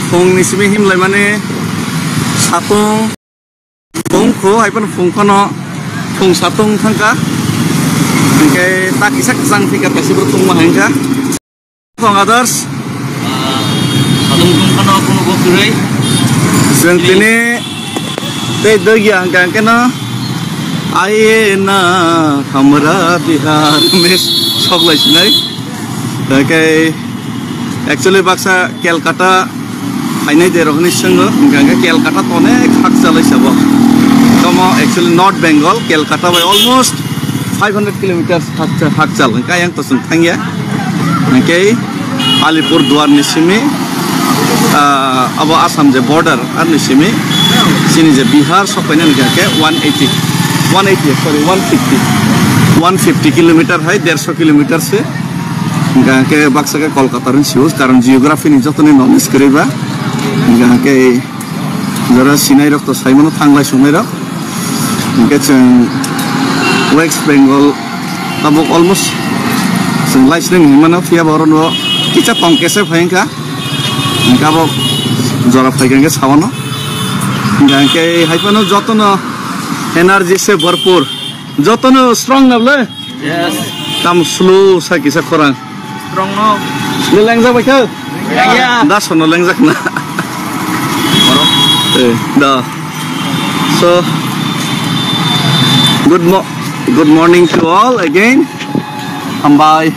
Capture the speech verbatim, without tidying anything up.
Phungni simi himlaimani satung, phung kho, hai phano phung phano phung satung thangkha. Hingke ta kisa kwchang thika, kaisa bwrwi tongma hai wngkha. Kong others. Satung phung phano kunugo kwrwi. Chwng tini tei dogya hingka hingke no, "Aiye na hamra Bihar," mes sok lai sinai. Hingke actually baksa Calcutta phainai de rok hinui swngo, hingka hingke Calcutta to onek hakchal hai sabo. Tomo actually North Bengal, Calcutta bai almost five hundred kilometers hakcha-, hakchal, hingke ayang to chwng thangya. Hingke Alipur Duar ni simi, ah, abo Assam je border, ar ni simi chini je Bihar sok paina hingke one eighty, one eighty, sorry, one fifty, one fifty kilometer hai, derso kilometer se. Hingka hingke baksa khe Kolkata rin sius, karon geography ni joto ni knowledge kwrwi ba. Hingka hingke jora sinai rok to sai mano, thanglai sungnai rok. Hingke chwng West Bengal tabuk almost chwng lai sinai hinwi mano, phiya bo oro no kisa tong kese phai wngkha. Hingke abo jora phai khe sawano. Hingka hingke hai phano joto no energy se bharpur, joto no strong na ble. Yes. Tam slow sa kisa khorang. Strong no. Slow lengjak bai kha? Lengya. Da sono lengjak na. Eh, da. So, good mo-, good morning to all again. Hambai.